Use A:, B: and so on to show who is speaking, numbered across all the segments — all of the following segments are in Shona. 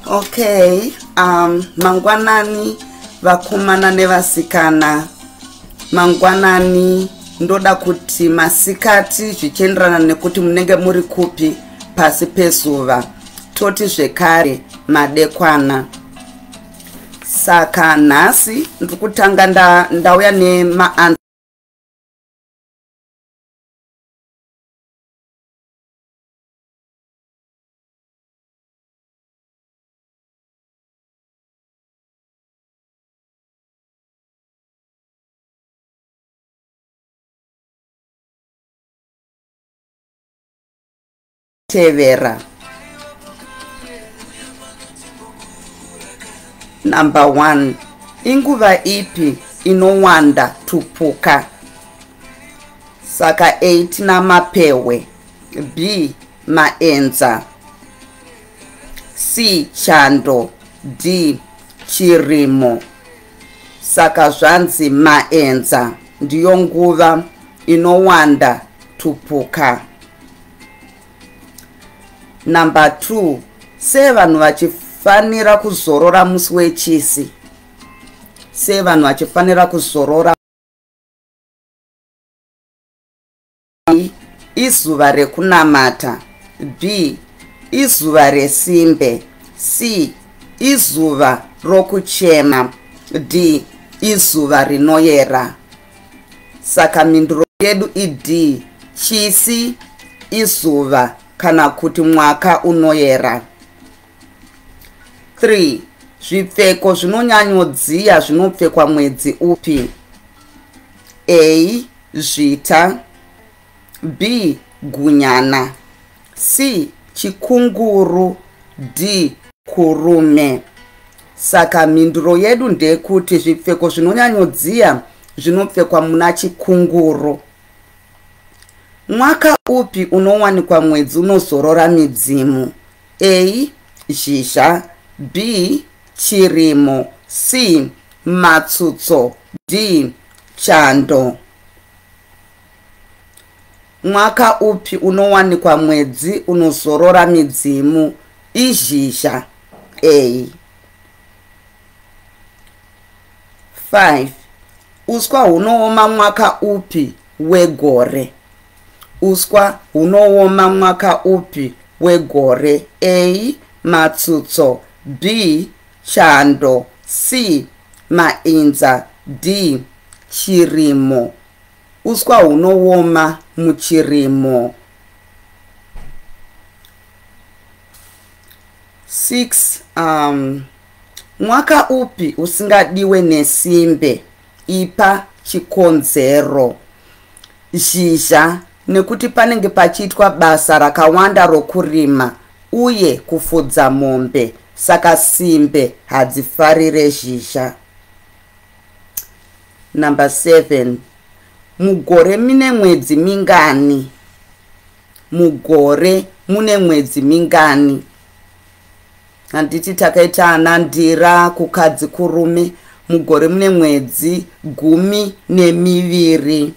A: Okay, mangwanani vakomana nevasikana. Mangwanani ndoda kuti masikati zvichienderana nekuti munenge muri kupi pasi pezuva. Toti zvekare madekwana. Saka nhasi ndiri kutanga ndauya nema tevera. Number 1, inguva ipi inowanda tupuka? Saka A tina mapehwe, B maenza, C chando, D chirimo. Saka zvanzi maenza ndiyo nguva inowanda tupuka. Number 2, sei vanhu vachifanira kuzorora musi wechisi? Sei vanhu vachifanira kuzorora? Izuva rekunamata, B izuva resimbe, C izuva rokuchema, D izuva rinoyera. Saka mhinduro yedu iD, chisi izuva kana kuti mwaka unoyera. 3, zvipfeko zvinonyanyodziya zvinopfekwa mwedzi upi? A zvita, B gunyana, C chikunguru, D kurume. Saka mhinduro yedu ndeyekuti zvipfeko zvinonyanyodziya zvinopfekwa muna chikunguru. Mwaka upi unowanikwa mwedzi unozorora midzimu? A zhizha, B chirimo, C matsutso, D chando. Mwaka upi unowanikwa mwedzi unozorora midzimu? Izhizha, A. 5, uswa hunooma mwaka upi wegore? Uswa hunooma mwaka upi wegore? A matsutso, B chando, C mainza, D chirimo. Uswa hunooma muchirimo. 6, mwaka upi usingadiwe nesimbe? Ipa chikonzero. Zhizha, nekuti panenge pachiitwa basa rakawanda rokurima uye kufudza mombe, saka simbe hadzifarire zhizha. Number 7, mugore mune mwedzi mingani? Mugore mune mwedzi mingani? Handiti takaita ana Ndira, Kukadzi, Kurume. Mugore mune mwedzi 12.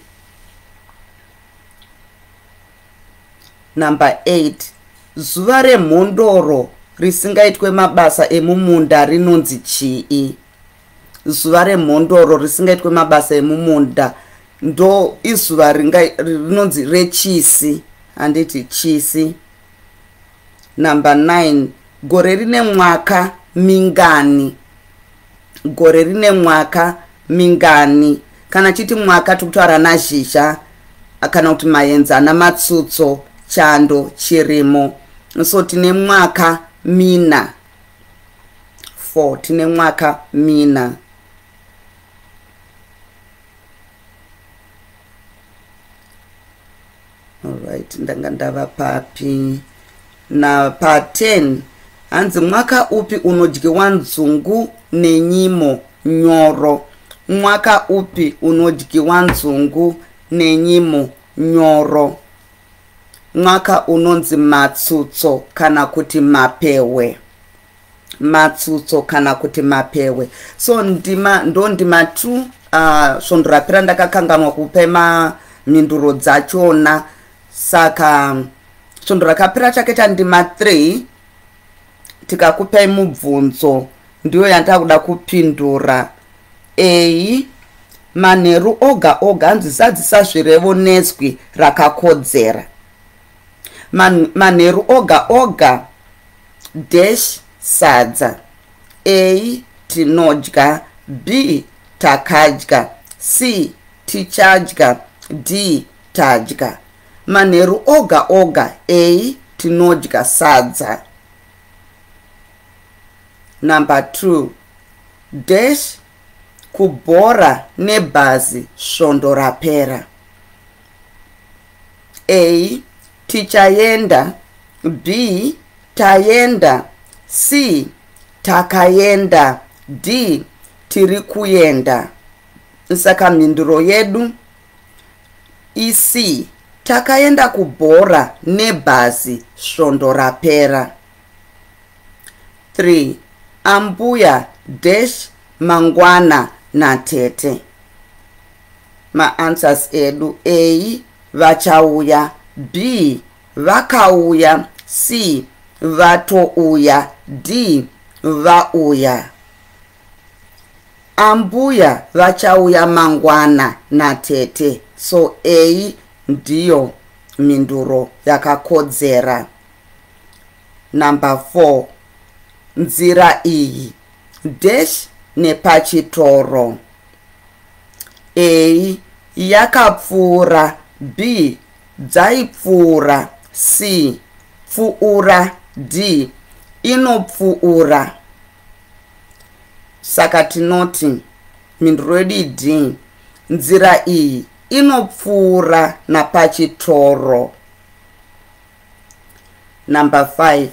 A: Number 8, zuva remhondoro risingaitwe mabasa emumunda rinonzi chii? Zuva remhondoro risingaitwe mabasa emumunda ndo izuva rinonzi rechisi, handiti chisi. Number 9, gore rine mwaka mingani? Gore rine mwaka mingani? Kana chiti mwaka tikutaura nazhizha kana kuti maenza namatsutso, chando, chirimo. So tine mwaka mina. 4, tine mwaka mina. Alright, ndanga ndava papi? Na pa 10, hanzi mwaka upi unodyiwa nzungu nenyimo nyoro? Mwaka upi unodyiwa nzungu nenyimo nyoro? Mwaka unonzi matsutso kana kuti mapehwe. Matsutso kana kuti mapehwe. So ndima ndo ndima 2. Svondo rapera ndakakanganwa kupa mhinduro dzachona, saka svondo rakapera chakaita ndima 3. Tikakupai mubvunzo, ndiyo yandakuda kupindura. A, manheru oga oga, hanzi zadzisa zvirevo nezwi rakakodzera. Manheru oga oga dash sadza. A, tinodya. B, takadya. C, tichadya. D, tadya. Manheru oga oga, A, tinodya sadza. Number 2, dash kubhora nebhazi svondo rapera. A, tichaenda. B, taenda. C, takaenda. D, tiri kuenda. Saka mhinduro yedu iC, takaenda kubhora nebhazi svondo rapera. 3, ambuya dash mangwana natete. Maanswers edu: A, vachauya. B, vakauya. C, vatouya. D, vauya. Ambuya vachauya mangwana natete, so A ndiyo mhinduro yakakodzera. Number 4, nzira iyi dash nepachitoro. A, yakapfuura. B, dzaipfuura. C, pfuura. D, inopfuura. Saka tinoti mhinduro yedu D, nzira iyi inopfuura napachitoro. Number 5,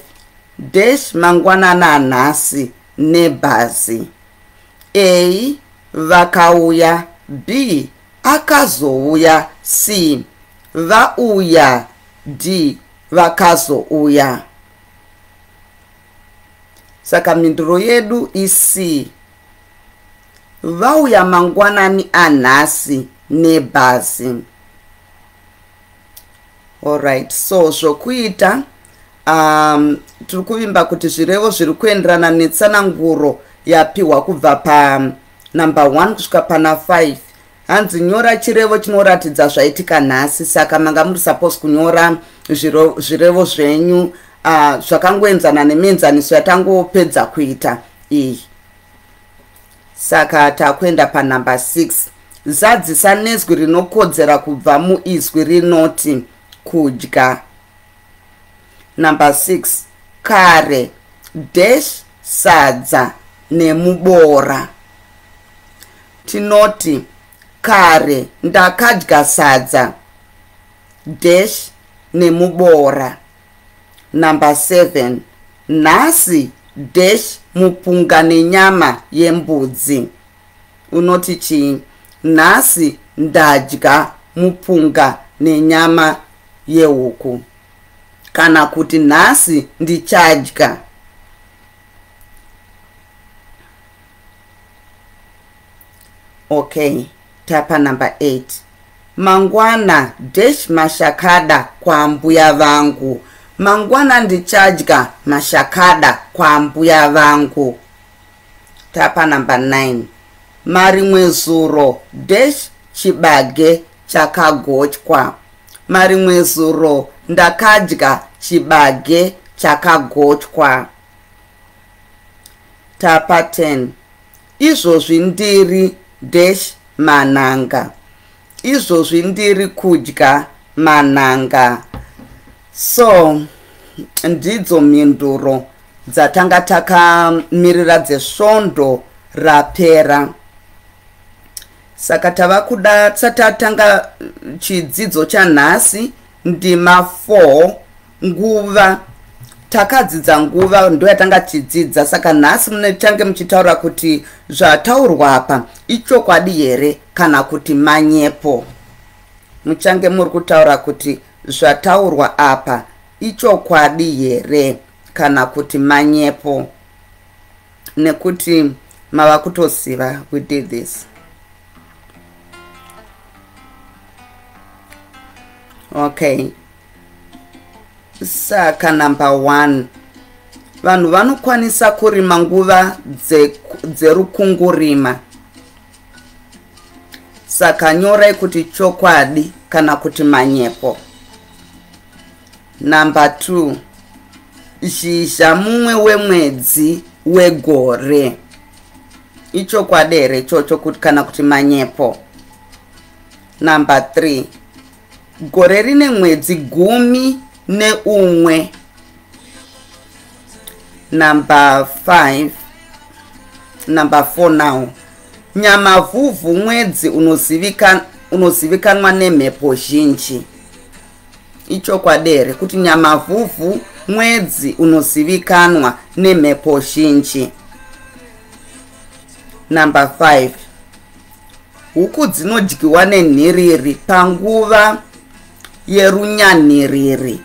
A: dash mangwanana nhasi nebhazi. A, vakauya. B, akazouya. C, vauya. D, vakazouya. Saka mhinduro yedu iC, vauya mangwanani anhasi nebhazi. Alright, so zvokuita, tiri kuvimba kuti zvirevo zviri kuenderana netsananguro yapiwa kubva panumber 1 kusvika pana 5. Hanzi nyora chirevo chinoratidza zvaitika nhasi. Saka manga muri suppose kunyora zvirevo zvenyu zvakangoenzana nemienzaniso yatangopedza kuita iyi. Saka takuenda panumber 6, zadzisa nezwi rinokodzera kubva muizwi rinoti kudya. Number 6, kare dash sadza nemubora. Tinoti kare ndakadya sadza dash nemubora. Number 7, nhasi dash mupunga nenyama yembudzi. Unoti chii? Nhasi ndadya mupunga nenyama yehuku, kana kuti nhasi ndichadya. Okay, tapa number 8, mangwana dash mashakada kwaambuya vangu. Mangwana ndichadya mashakada kwaambuya vangu. Tapa number 9, marimwe zuro dash chibage chakagochwa. Marimwe zuro ndakadya chibage chakagochwa. Tapa 10, izvozvi ndiri dash mananga. Izvozvi ndiri kudya mananga. So ndidzo mhinduro dzatanga takamirira dzesvondo rapera. Saka tava kuda, tisati tatanga chidzidzo chanhasi, ndima 4, nguva. Takadzidza nguva, ndo yatanga tichidzidza. Saka nhasi munechange muchitaura kuti zvataurwa apa ichokwadi here kana kuti manyepo. Muchange muri kutaura kuti zvataurwa apa ichokwadi here kana kuti manyepo, nekuti mava kutoziva we did this. Okay, saka number 1, Vanhu vanokwanisa kurima nguva dzerukungurima. Saka nyorai kuti chokwadi kana kuti manyepo. Number 2, Zhizha mumwe wemwedzi wegore. Ichokwadi here ichocho kuti kana kuti manyepo? Number 3, gore rine mwedzi 11. Number 5, number 4 now. Nyamavhuvhu mwedzi unozivikanwa nemhepo zhinji. Ichokwadi here kuti Nyamavhuvhu mwedzi unozivikanwa nemhepo zhinji? Number 5, huku dzinodyiwa nenhiriri panguva yerunyanhiriri.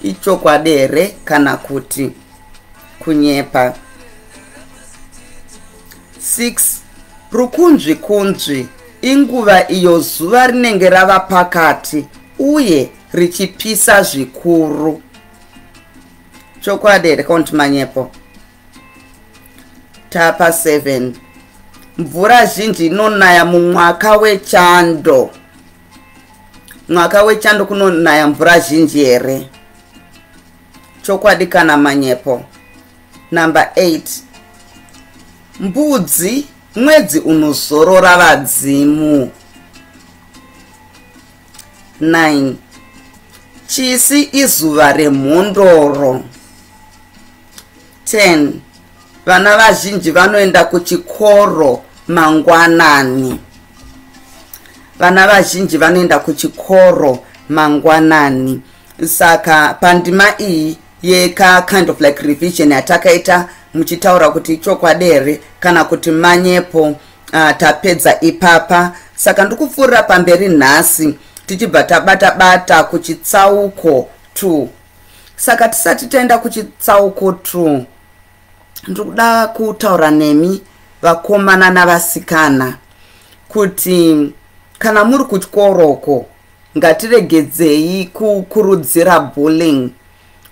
A: Ichokwadi here kana kuti kunyepa? 6, rukunzvi kunzvi inguva iyo zuva rinenge rava pakati uye richipisa zvikuru. Chokwadi here kana kuti manyepo? Tapa 7, mvura zhinji inonaya mumwaka wechando. Mwaka wechando kunonaya mvura zhinji here? Chokwadi kana manyepo? Number 8, mbudzi mwedzi unozorora vadzimu. 9, chisi izuva remhondoro. 10, vana vazhinji vanoenda kuchikoro mangwanani. Vana vazhinji vanoenda kuchikoro mangwanani. Saka pandima iyi yeka kind of like revision yatakaita muchitaura kuti chokwadi here kana kuti manyepo, tapedza ipapa. Saka ndikupfuurira pamberi nhasi tichibva tabata bata kuchitsauko 2. Saka tisati taenda kuchitsauko 2, ndikuda kutaura nemi vakomana navasikana kuti kana muri kuchikoroko, ngatiregedzei kukurudzira bullying.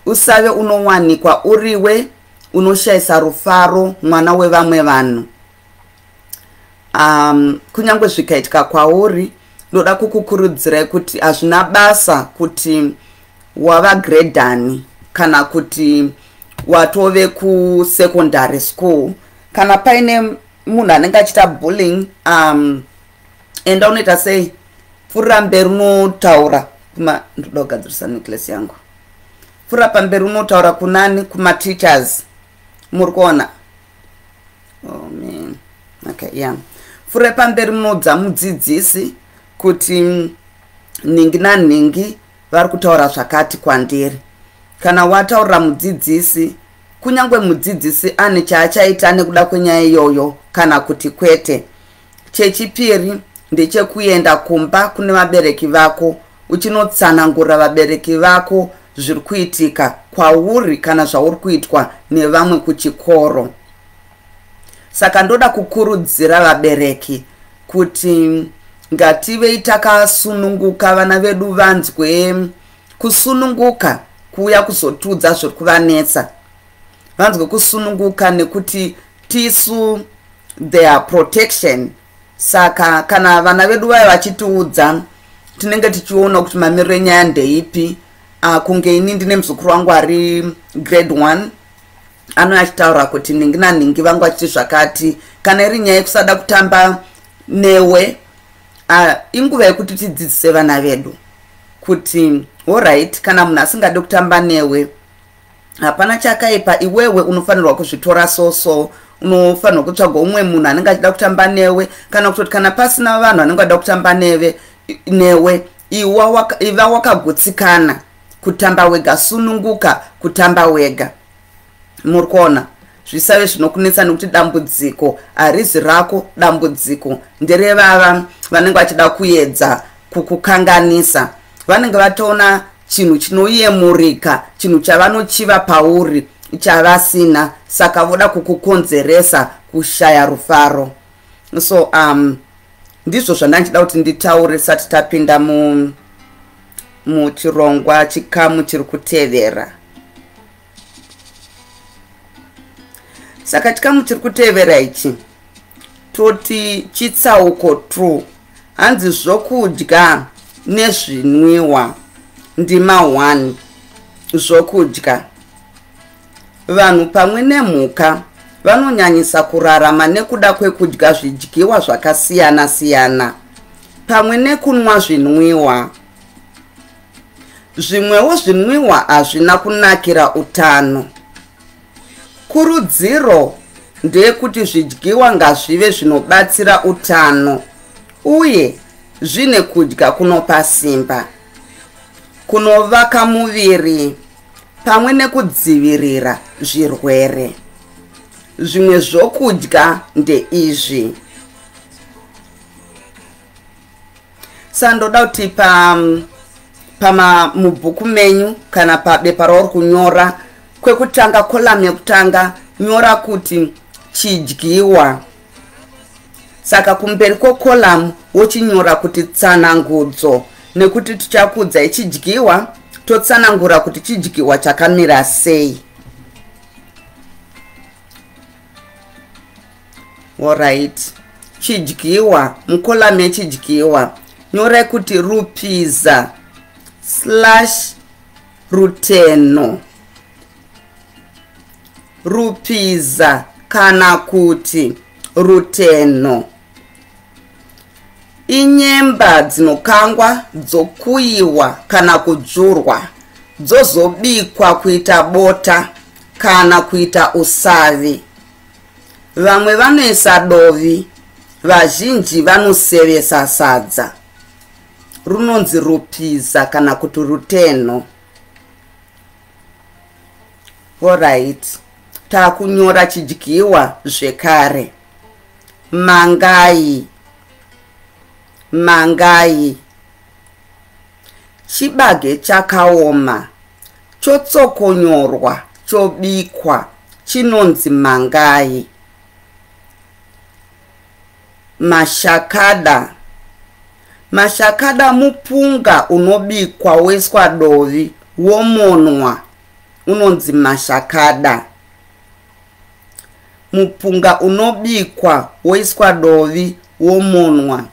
A: Usave unowanikwa uriwe unoshayisa rufaro mwana wevamwe vanhu. Kunyange zvikaitika kwauri, ndoda kukukurudzirai kuti hazvina basa kuti wava grade ani kana kuti watove kusecondary school. Kana paine munhu anenge achiita bullying, enda unoita sei, pfuurira mberi unotaura kuma, ndoda kugadzirisa necklace yangu, pfuurira pamberi unotaura kunani? Kumateachers. Muri kuona? Oh man, okay, yeah, pfuurira pamberi munoudza mudzidzisi kuti nhingi nanhingi vari kutaura zvakati kwandiri. Kana wataurira mudzidzisi, kunyange mudzidzisi ane chaachaita nekuda kwenyaya iyoyo kana kuti kwete. Chechipiri ndechekuenda kumba kune vabereki vako, uchinotsanangurira vabereki vako zviri kuitika kwauri kana zvauri kuitwa nevamwe kuchikoro. Saka ndoda kukurudzira vabereki kuti ngativei takasununguka, vana vedu vanzwe kusununguka kuuya kuzotiudza zviri kuvanetsa, vanzwe kusununguka nekuti tisu their protection. Saka kana vana vedu vaya vachitiudza, tinenge tichiona kuti mamiriro enyaya ndeipi. Kunge ini ndine muzukuru wangu ari grade 1, anouya achitaura kuti nhingi nanhingi vangu vachiti zvakati. Kana iri nyaya yekusada kutamba newe, inguva yekuti tidzidzise vana vedu kuti alright, kana munhu asingadi kutamba newe, hapana chakaipa. Iwewe unofanirwa kuzvitora so unofanirwa kutsvaga umwe munhu anenge achida kutamba newe, kana kutoti kana pasina vanhu vanenge vachida kutamba newe, iva wakagutsikana kutamba wega, sununguka kutamba wega. Muri kuona? Zvisave zvinokunetsa nekuti dambudziko harizi rako, dambudziko nderevava vanenge vachida kuedza kukukanganisa. Vanenge vatoona chinhu chinoyemurika, chinhu chavanochiva pauri chavasina, saka voda kukukonzeresa kushaya rufaro. So ndizvo zvandanchida kuti nditaure sati tapinda muchirongwa chikamu chiri kutevera. Saka chikamu chiri kutevera ichi toti chitsauko 2, hanzi zvokudya nezvinwiwa, ndima 1. Zvokudya. Vanhu pamwe nemhuka vanonyanyisa kurarama nekuda kwekudya zvidyiwa zvakasiyana-siyana pamwe nekunwa zvinwiwa. Zvimwewo zvinwiwa hazvina kunakira utano. Kurudziro ndeyekuti zvidyiwa ngazvive zvinobatsira utano uye zvine kudya kunopa simba, kunovaka muviri pamwe nekudzivirira zvirwere. Zvimwe zvokudya ndeizvi. Sandoda kuti pama mubhuku menyu kana pabepa rauri kunyora kwekutanga, column yekutanga, nyora kuti chidyiwa. Saka kumberi kwecolumn wochinyora kuti tsanangudzo, nekuti tichakudzai chidyiwa, totsanangura kuti chidyiwa chakamira sei. Alright, chidyiwa, mucolumn yechidyiwa nyorai kuti rupiza slash ruteno. Rupiza kana kuti ruteno inyemba dzinokangwa, dzokuyiwa kana kudzvurwa, dzozobikwa kuita bota kana kuita usavi. Vamwe vanoisa dovi, vazhinji vanosevesa sadza. Runonzi rupiza kana kuti ruteno. Alright, takunyora chidyiwa zvekare. Mangai. Mangai chibage chakaoma, chotsokonyorwa, chobikwa, chinonzi mangai. Mashakada. Mashakada mupunga unobikwa woiswa dovi womonwa, unonzi mashakada. Mupunga unobikwa woiswa dovi womonwa.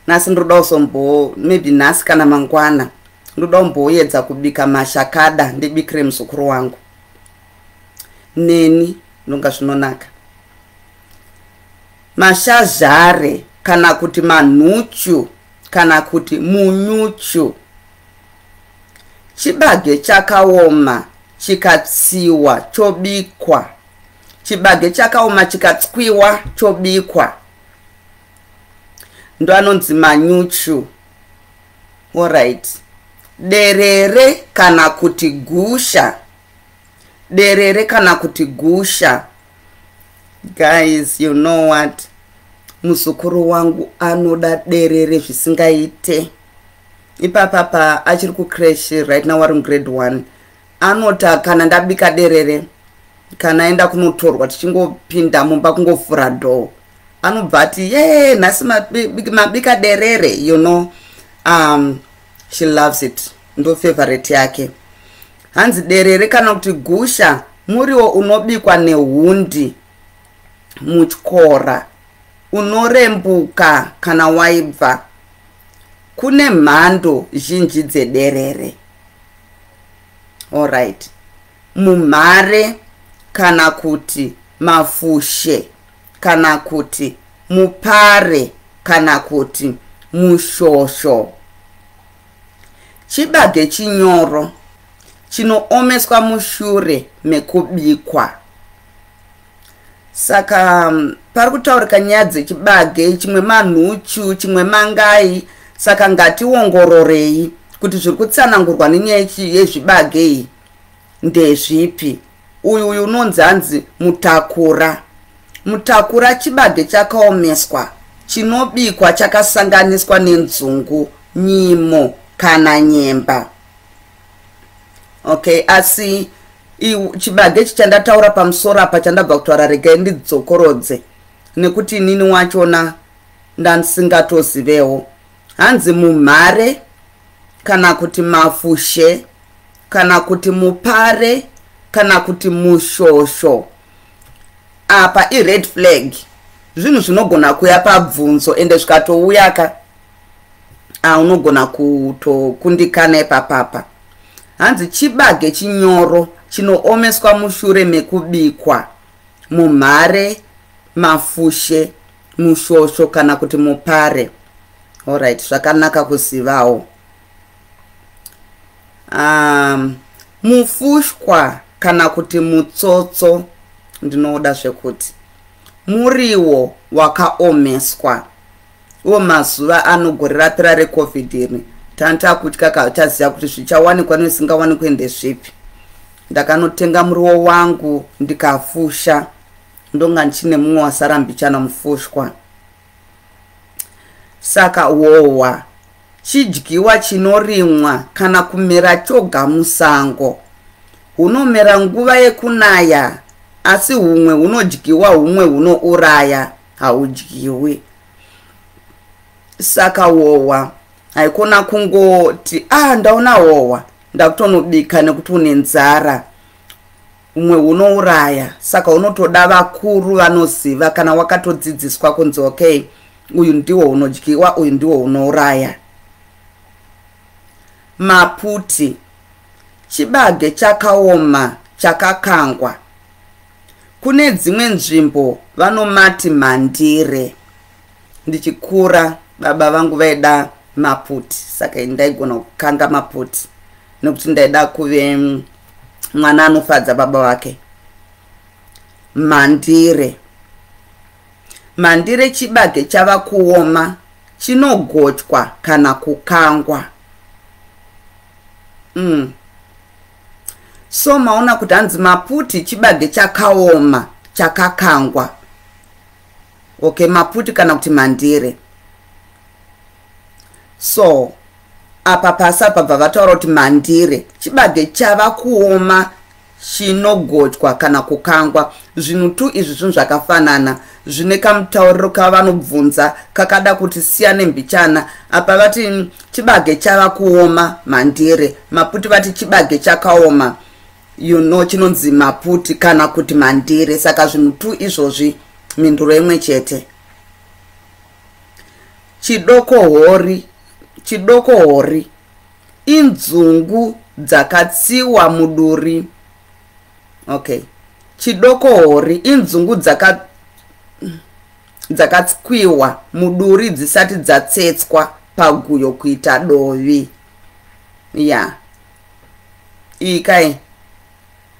A: Nhasi ndoda kuzombo, maybe nhasi kana mangwana, ndoda kumboedza kubika mashakada, ndibikire muzukuru wangu neni, ndonga zvinonaka. Mashazhare kana kuti manhuchu kana kuti munyuchu chibage chakaoma chikatsiwa chobikwa. Chibage chakaoma chikatswiwa chobikwa, ndo anonzi manyuchu. Alright, derere kana kuti gusha. Derere kana kuti gusha. Guys, you know what, muzukuru wangu anoda derere zvisingaite. Ipapapa achiri kucreche right now, ari mugrade 1. Anota kana ndabika derere, kana aenda kunotorwa, tichingopinda mumba, kungovhura door, anobva ati, "Ye, nhasi mabika derere." She loves it, ndo favorite yake. Hanzi derere kana kuti gusha muriwo unobikwa nehundi, mutyora unorembuka kana waibva. Kune mhando zhinji dzederere. Alright, mumhare kana kuti mafushe kana kuti mupare kana kuti mushosho chibage chinyoro chinoomeswa mushure mekubikwa. Saka pari kutaurika nyaya dzechibage, chimwe manhuchu, chimwe mangai. Saka ngationgororei kuti zviri kutsanangurwa nenyaya yezvibage iyi ndezvipi. Uyu unonzi, hanzi mutakura. Mutakura chibage chakaomeswa chinobikwa chakasanganiswa nenzungu, nyimo kana nyemba. Okay, asi chibage ichi chandataura pamusoro apa, chandabva kutaura, regai ndidzokorodze nekuti inini wachona ndandisingatozivewo. Hanzi mumhare kana kuti mafushe kana kuti mupare kana kuti mushosho. Apa ired flag, zvinhu zvinogona kuya pabvunzo, ende zvikatouya ka, unogona kutokundikana ipapapa. Hanzi chibage chinyoro chinoomeswa mushure mekubikwa, mumhare, mafushe, mushosho kana kuti mupare. Alright, zvakanaka kuzivawo. Mufushwa kana kuti mutsotso, ndinoda zvekuti muriwo wakaomeswa. Iwo mazuva ano, gore rapera reCOVID iri, tantakutya, taziva kuti zvichawanikwa nezisingawanikwe ndezvipi. Ndakanotenga muriwo wangu, ndikafusha, ndonga ndichine mumwe wasara mbichana, mufushwa. Saka hohwa chidyiwa chinorimwa kana kumera choga musango, hunomera nguva yekunaya, asi humwe hunodyiwa, humwe hunouraya, haudyiwi. Saka hohwa haikona kungoti, "Ah, ndaona hohwa, ndakutonobika," nekuti une nzara. Humwe hunouraya, saka unotoda vakuru vanoziva, kana wakatodzidziswa kunzi, "Okay, uyu ndiwo unodyiwa, uyu ndiwo unouraya." Maputi chibage chakaoma chakakangwa. Kune dzimwe nzvimbo vanomati mhandire. Ndichikura, baba vangu vaida maputi, saka ndaigona kukanga maputi nekuti ndaida kuve mwana anofadza baba vake. Mhandire, mhandire chibage chava kuoma chinogochwa kana kukangwa. So maona kuti hanzi maputi chibage chakaoma chakakangwa. Okay, maputi kana kuti mhandire. So apa pasi apa bva vataura kuti mhandire chibage chava kuoma chinogochwa kana kukangwa. Zvinhu tu izvi zvinhu zvakafanana, zvine kamutauriro kavanobvunza kakada kuti siyane mbichana. Apa vati chibage chava kuoma, mhandire. Maputi vati chibage chakaoma, chinonzi maputi kana kuti mhandire. Saka zvinhu tu izvozvi mhinduro imwe chete. Chidokohori, chidokohori inzungu dzakatsiwa muduri. Okay, chidokohori inzungu dzakatswiwa muduri dzisati dzatsetswa paguyo kuita dovi. Ya, iyi kai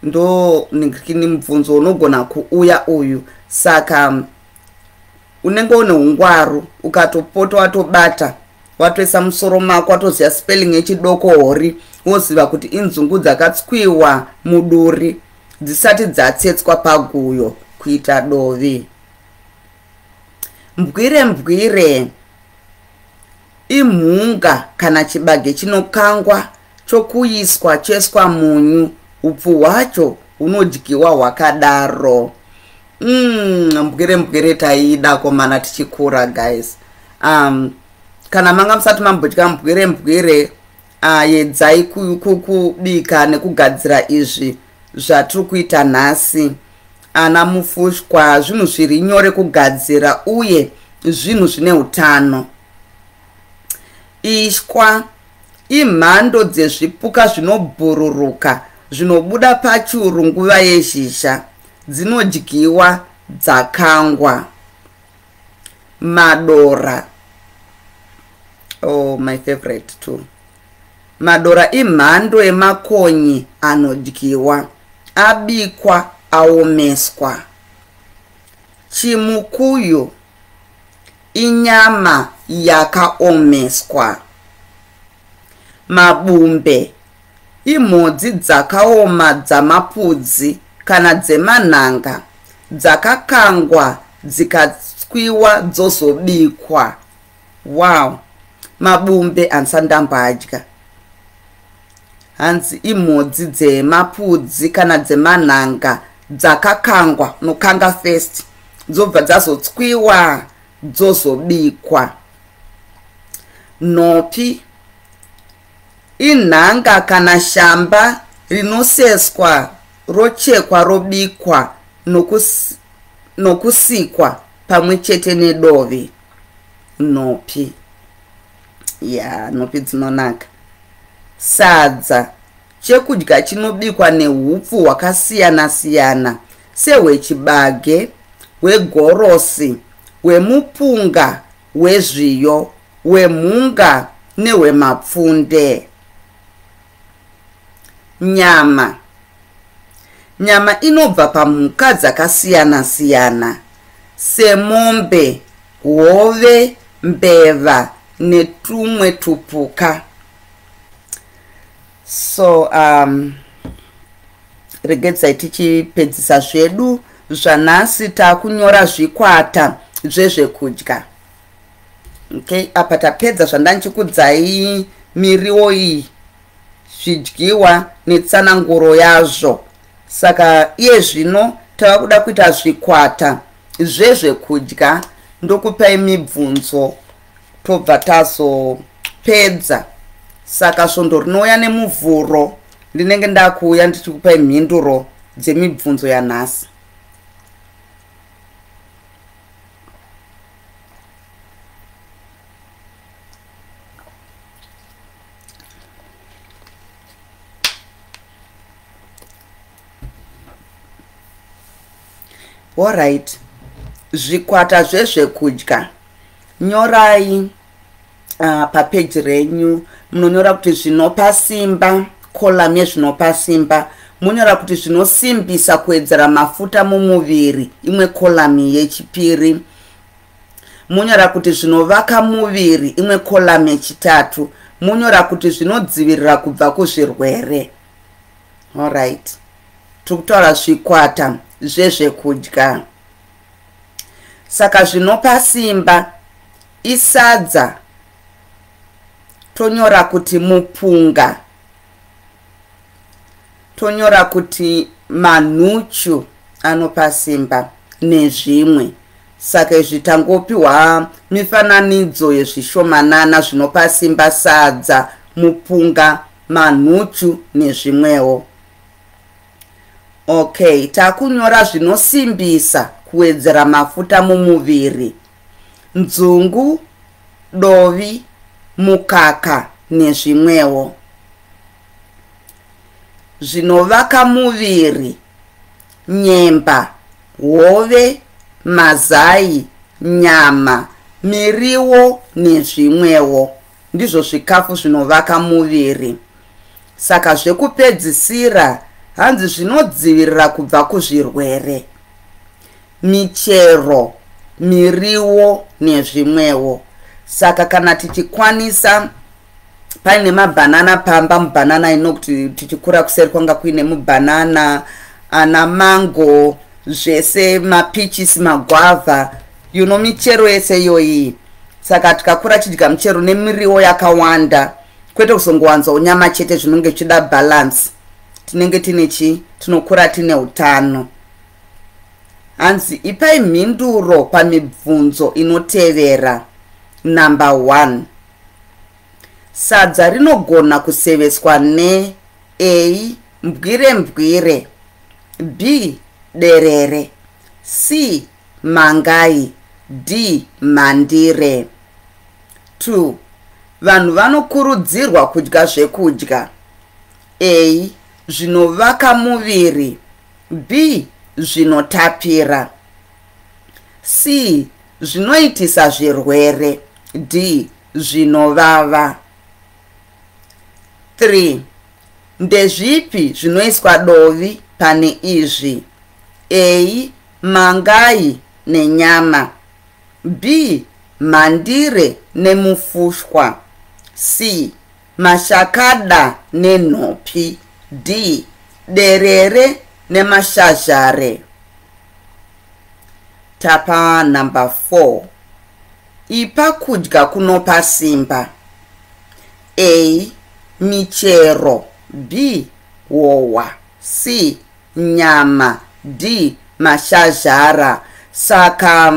A: ndo ni mubvunzo unogona kuuya uyu. Saka unenge une ungwaru, ukatopota watobata, watoisa musoro mako, watoziva spelling yechidokohori, woziva kuti inzungu dzakatswiwa muduri dzisati dzatsetswa paguyo kuita dovi. Mbwire, mbwire imhunga kana chibage chinokangwa chokuiswa choiswa munyu, upfu hwacho hunodyiwa hwakadaro. Mbwire, mbwire taiida komana tichikura, guys. Kana manga musati mambodya mbwire, mbwire, yedzai kubika nekugadzira izvi zvatiri kuita nhasi, ana mufushwa. Zvinhu zviri nyore kugadzira uye zvinhu zvine utano. Ishwa imhando dzezvipuka zvinobhururuka zvinobuda pachuru nguva yezhizha, dzinodyiwa dzakangwa. Madora, oh, my favorite too. Madora imhando yemakonye anodyiwa abikwa, aomeswa. Chimukuyu inyama yakaomeswa. Mabumbe imhodzi dzakaoma dzamapudzi kana dzemanhanga dzakakangwa, dzikatswiwa, dzozobikwa. Wow, mabumbe handisandambadya. Hanzi imhodzi dzemapudzi kana dzemanhanga dzakakangwa, unokanga first, dzobva dzazotswiwa, dzozobikwa. Nhopi inhanga kana shamba rinoseswa, rochekwa, robikwa. nokusikwa pamwe chete nedovi. Nhopi. Ya, nhopi dzinonaka. Sadza chekudya chinobikwa nehupfu hwakasiyana-siyana sehwechibage, hwegorosi, hwemupunga, hwezviyo, hwemhunga nehwemapfunde. Nyama. Nyama inobva pamhuka dzakasiyana-siyana semombe, hove, mbeva netumwe tupuka. So regedzai tichipedzisa zvedu zvanhasi, takunyora zvikwata zvezvekudya. Okay, apa tapedza zvandanchikudzai miriwo iyi, zvidyiwa netsananguro yazvo. Saka iye zvino tava kuda kuita zvikwata zvezvekudya, ndokupai mibvunzo tobva tazopedza. Saka svondo rinouya neMuvhuro ndinenge ndakuuya ndichikupai mhinduro dzemibvunzo yanhasi. Alright, zvikwata zvezvekudya nyorai papeji renyu. Munonyora kuti zvinopa simba, column yezvinopa simba. Munyora kuti zvinosimbisa kuwedzera mafuta mumuviri, imwe column yechipiri. Munyora kuti zvinovaka muviri, imwe column yechitatu. Munyora kuti zvinodzivirira kubva kuzvirwere. Alright, tiri kutaura zvikwata zvezvekudya. Saka zvinopa simba isadza, tonyora kuti mupunga, tonyora kuti manhuchu anopa simba nezvimwe. Saka izvi tangopiwa mifananidzo yezvishomanana zvinopa simba: sadza, mupunga, manhuchu nezvimwewo. Okay, takunyora zvinosimbisa kuwedzera mafuta mumuviri: nzungu, dovi, mukaka nezvimwewo. Zvinovaka muviri: nyemba, hove, mazai, nyama, miriwo nezvimwewo. Ndizvo zvikafu zvinovaka muviri. Saka zvekupedzisira hanzi zvinodzivirira kubva kuzvirwere: michero, miriwo nezvimwewo. Saka kana tichikwanisa, paine mabhanana pamba, mubhanana ino kuti tichikura kuseri kwanga kuine mubhanana, ana mango, zvese, mapichisi, magwavha, michero yese iyoyi. Saka tikakura chidya michero nemiriwo yakawanda, kwete kuzongowanzawo nyama chete, zvinonge zvichida balance, tinenge tine chi tinokura tine utano. Hanzi ipai mhinduro pamibvunzo inotevera. Number 1, sadza rinogona kuseveswa ne: A, mbwire mbwire, B, derere, C, mangai, D, mhandire. 2, vanhu vanokurudzirwa kudya zvekudya: A, zvinovaka muviri, B, zvinotapira, C, zvinoitisa zvirwere, D, zvinovava. 3, ndezvipi zvinoiswa dovi pane izvi? A, mangai nenyama, B, mhandire nemufushwa, C, mashakada nenhopi, D, derere nemashazhare. Tapa number 4, ipa kudya kunopa simba: A, michero, B, howa, C, nyama, D, mashazhara. Saka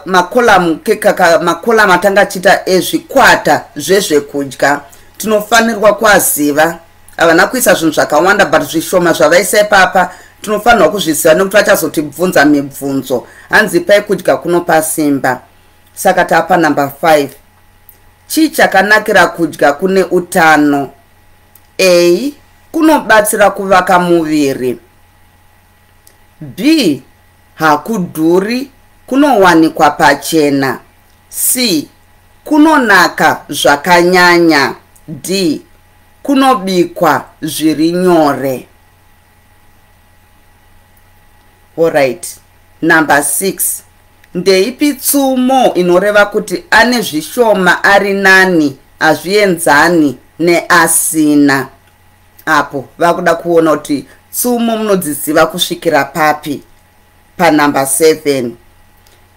A: macolumn macolumn atanga achiita ezvikwata zvezvekudya tinofanirwa kuaziva. Havana kuisa zvinhu zvakawanda, but zvishoma zvavaisa ipapa Tinofanirwa kuzviziva nekuti vachazotibvunza mibvunzo. Hanzi ipai kudya kunopa simba. Saka tapa number 5. Chii chakanakira kudya kune utano? A. Kunobatsira kuvaka muviri. B. Hakudhuri, kunowanikwa pachena. C. Kunonaka zvakanyanya. D. Kunobikwa zviri nyore. Alright. Number 6. Ndeipi tsumo inoreva kuti ane zvishoma ari nani hazvienzani neasina? Apo vakuda kuona kuti tsumo munodziziva kusvikira papi. Panumber 7.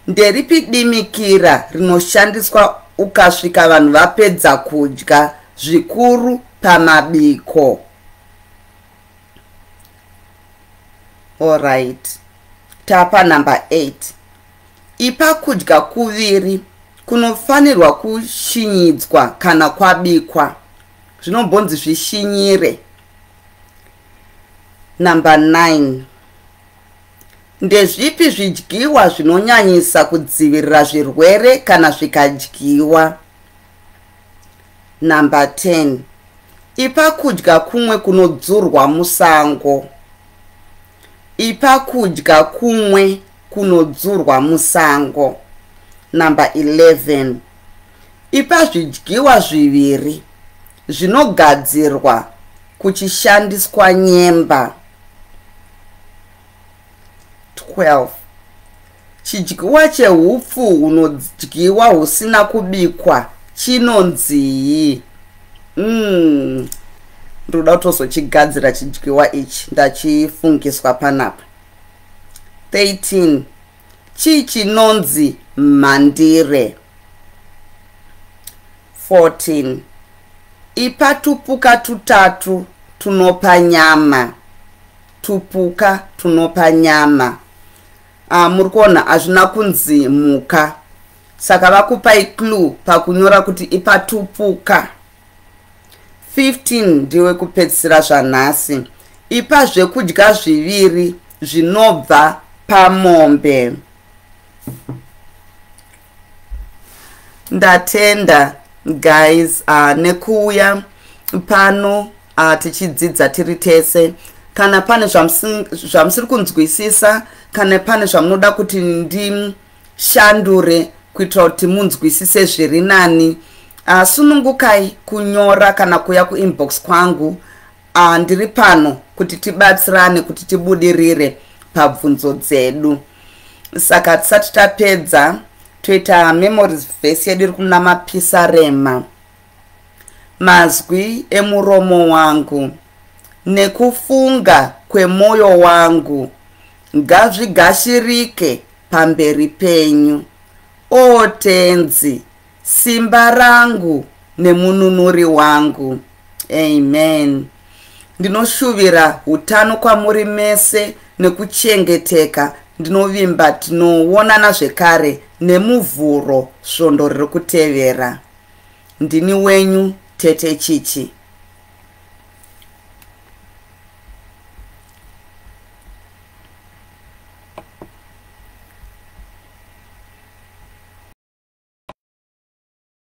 A: Nderipi dimikira rinoshandiswa ukasvika vanhu vapedza kudya, zvikuru pamabiko? Alright. Tapa number 8. Ipa kudya kuviri kunofanirwa kushinyidzwa kana kwabikwa. Zvinombonzi zvishinyire. Number 9. Ndezvipi zvidyiwa zvinonyanyisa kudzivirira zvirwere kana zvikadyiwa? Number 10. Ipa kudya kumwe kunodzurwa musango. Ipa kudya kumwe kunodzurwa musango. Number 11. Ipa zvidyiwa zviviri zvinogadzirwa kuchishandiswa nyemba. 12. Chidyiwa chehupfu hunodyiwa husina kubikwa chinonzii? Ndoda kutozochigadzira chidyiwa ichi, ndachifungiswa panapa. 13. Chii chinonzi mhandire? 14. Ipa tupuka tutatu tunopa nyama. Tupuka tunopa nyama. Muri kuona hazvina kunzi mhuka, saka vakupai clue pakunyora kuti ipa tupuka. 15 ndiwe kupedzisira zvanhasi. Ipa zvekudya zviviri zvinobva pamombe. Ndatenda guys nekuuya pano tichidzidza tiri tese. Kana pane zvamusiri kunzwisisa, kana pane zvamunoda kuti ndishandure kuitira kuti munzwisise zviri nani, sunungukai kunyora kana kuya kuinbox kwangu. Ndiri pano kuti tibatsirane kuti tibudirire pabvunzo dzedu. Saka tisati tapedza, toita memories verse yedu iri kuna Mapisarema. Mazwi emuromo wangu nekufunga kwemwoyo wangu ngazvigashirike pamberi penyu. O Tenzi, simba rangu nemununuri wangu. Amen. Ndinoshuvira utano kwamuri mese nekuchengeteka. Ndinovimba tinoonana zvekare nemuvhuro svondo riri kutevera. Ndini wenyu Tete Chichi.